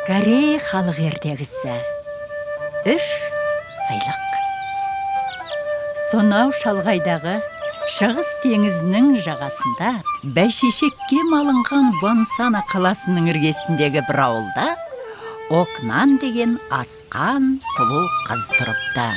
Корей халық ертегісі. Үш сыйлық. Сонау шалғайдағы Шығыс теңізінің жағасында бәйшешекке малынған Вонсана қаласының іргесіндегі бір ауылда Окнан деген асқан сұлу қыз тұрыпты.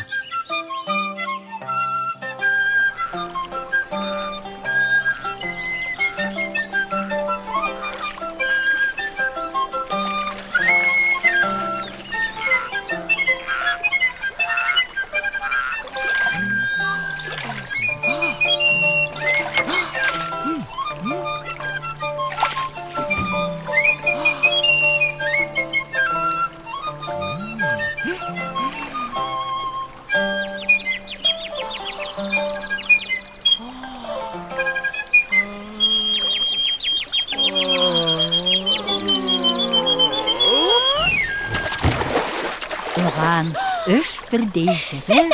Оған үш бірдей жігіт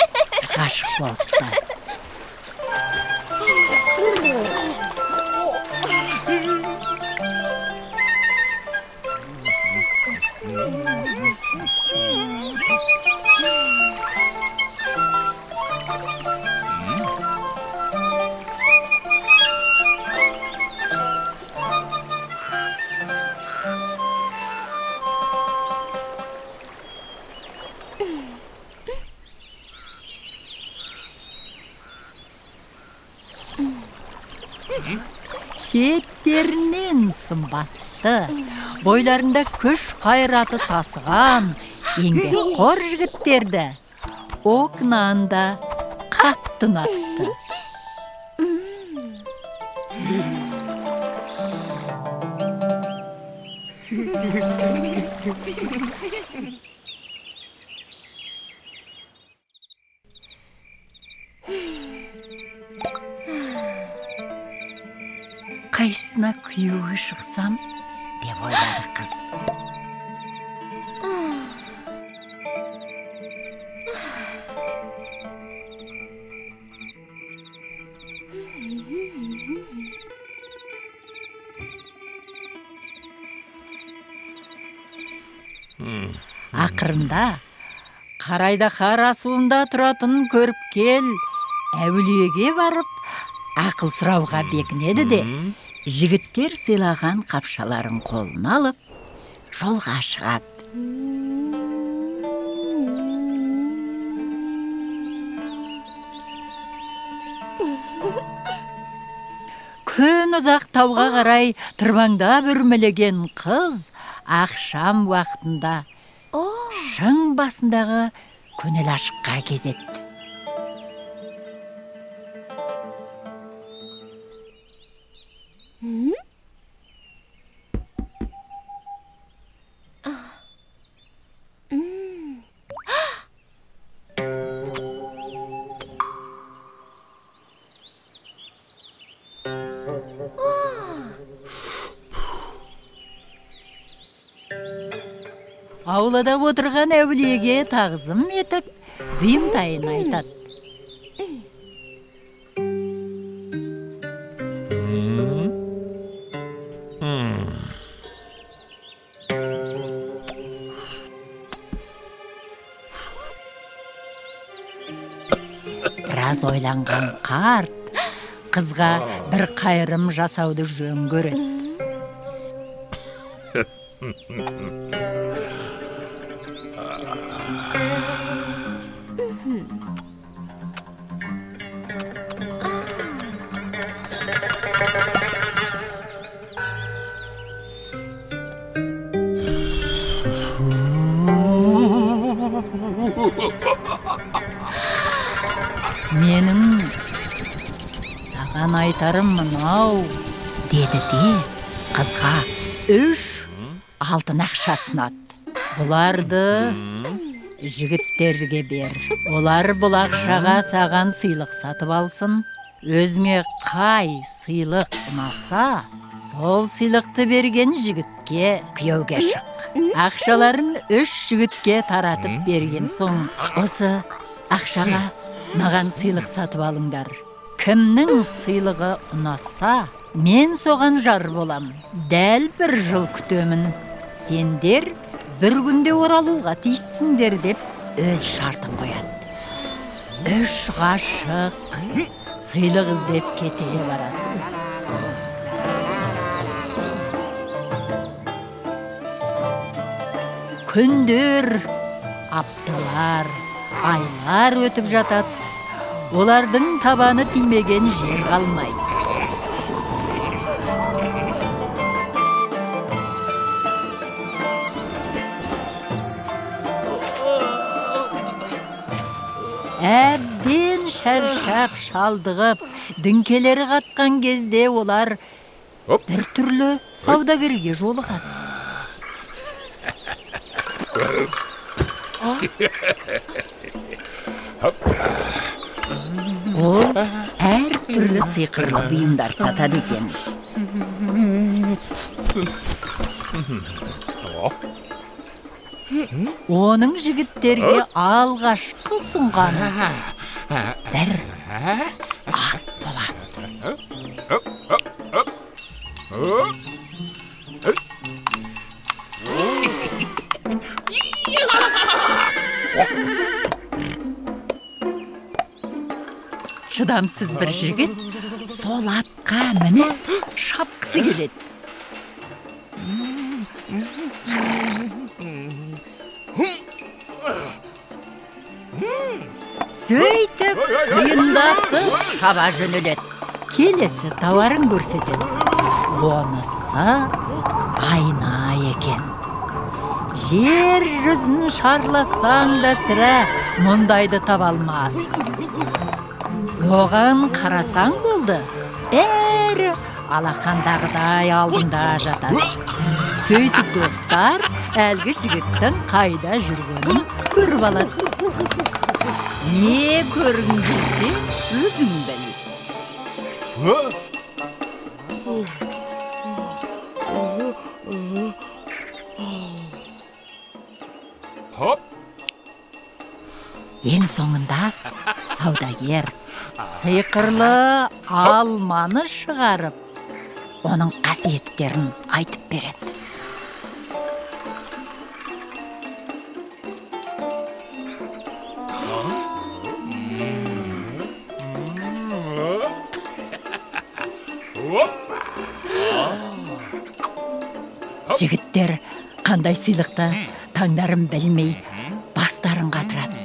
ғашық болыпты. Шеттерінен сымбатты, бойларында күш қайраты тасыған еңбекқор жігіттерді Окнан да қатты ұнатты. Қайсысына күйеуге шықсам, деп ойлады қыз. Ақырында Қарайдақар асуында тұратын көріпкел әулиеге барып, ақыл сұрауға бекінеді де, жігіттер сыйлаған қапшаларын қолына алып, жолға шығады. Күн ұзақ тауға қарай тырбаңдап үрмелеген қыз ақшам уақытында шың басындағы көңіл ашыққа кезетті. Аулада отырған әулиеге тағзым етіп, бұйымтайын айтады. Біраз ойланған қарт қызға бір қайырым жасауды жөн көреді. Менің саған айтарым мынау, деді де қызға үш алтын ақша ұсынады. Бұларды жігіттерге бер. Олар бұл ақшаға саған сыйлық сатып алсын. Өзіңе қай сыйлық ұнаса, сол сыйлықты берген жігітке күйеуге шық. Ақшаларын үш жігітке таратып берген соң, осы ақшаға маған сыйлық сатып алыңдар. Кімнің сыйлығы ұнаса, мен соған жар болам. Дәл бір жыл күтемін. Сендер Бір күнде оралуға тиіссіңдер деп өз шартын қояды. Үш ғашық сыйлық іздеп кете барады. Күндер, апталар, айлар өтіп жатады. Олардың табаны тимеген жер қалмайды. Әбден шаршап, шалдығып, діңкелері қатқан кезде олар бір түрлі саудагерге жолығады. Ол әр түрлі сиқырлы бұйымдар сатады екен. Оның жігіттерге алғашқы ұсынғаны бір ат болады. Шыдамсыз бір жігіт сол атқа мініп шапқысы келеді. Сөйтіп қиындатып шаба жөнеледі. Келесі тауарын көрсетеді. Онысы айна екен. Жер жүзін шарласаң да сірә мұндайды таба алмас. Оған қарасаң болды, бәрі алақандағыдай алдында жатады. Сөйтіп достар әлгі жігіттің қайда жүргенін көріп алады. Не көргің келсе, өзің біл. Ең соңында саудагер сиқырлы алманы шығарып, оның қасиеттерін айтып береді. Жігіттер қандай сыйлықты таңдарын білмей, бастарын қатырады.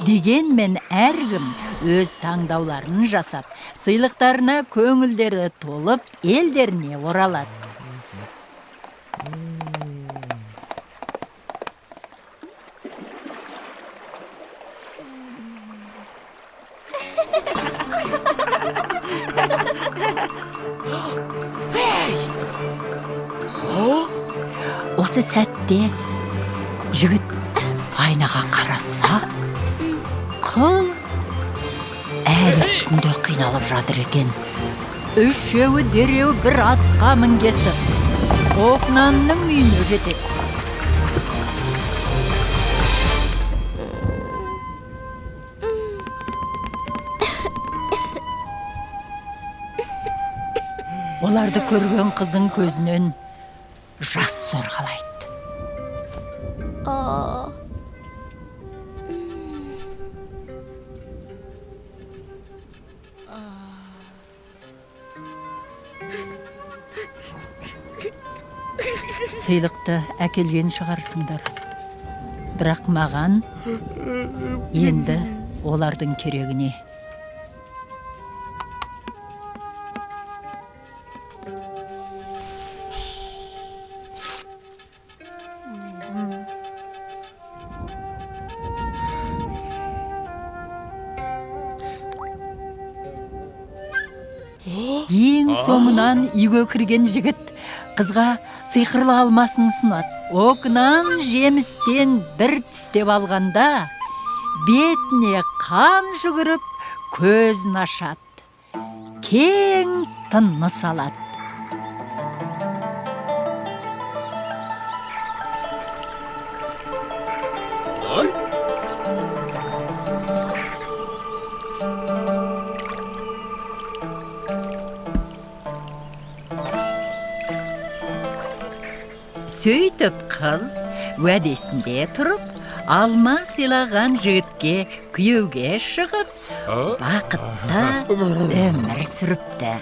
Дегенмен әркім өз таңдауларын жасап, сыйлықтарына көңілдері толып, елдеріне оралады. Осы сәтте жігіт айнаға қараса, қыз әл үстінде қиналып жатыр екен. Үшеуі дереу бір атқа мінгесіп, Оқнанның үйіне жетеді. Оларды көрген қыздың көзінен жас сорғалайды. Сыйлықты әкелген шығарсыңдар. Бірақ маған енді олардың керегіне. Ең соңынан үйге кірген жігіт қызға сиқырлы алмасын ұсынады. Окнан жемістен бір тістеп алғанда, бетіне қан жүгіріп, көзін ашады. Кең тыныс алады. Сөйтіп қыз уәдесінде тұрып, алма сыйлаған жігітке күйеуге шығып, бақытты өмір сүріпті.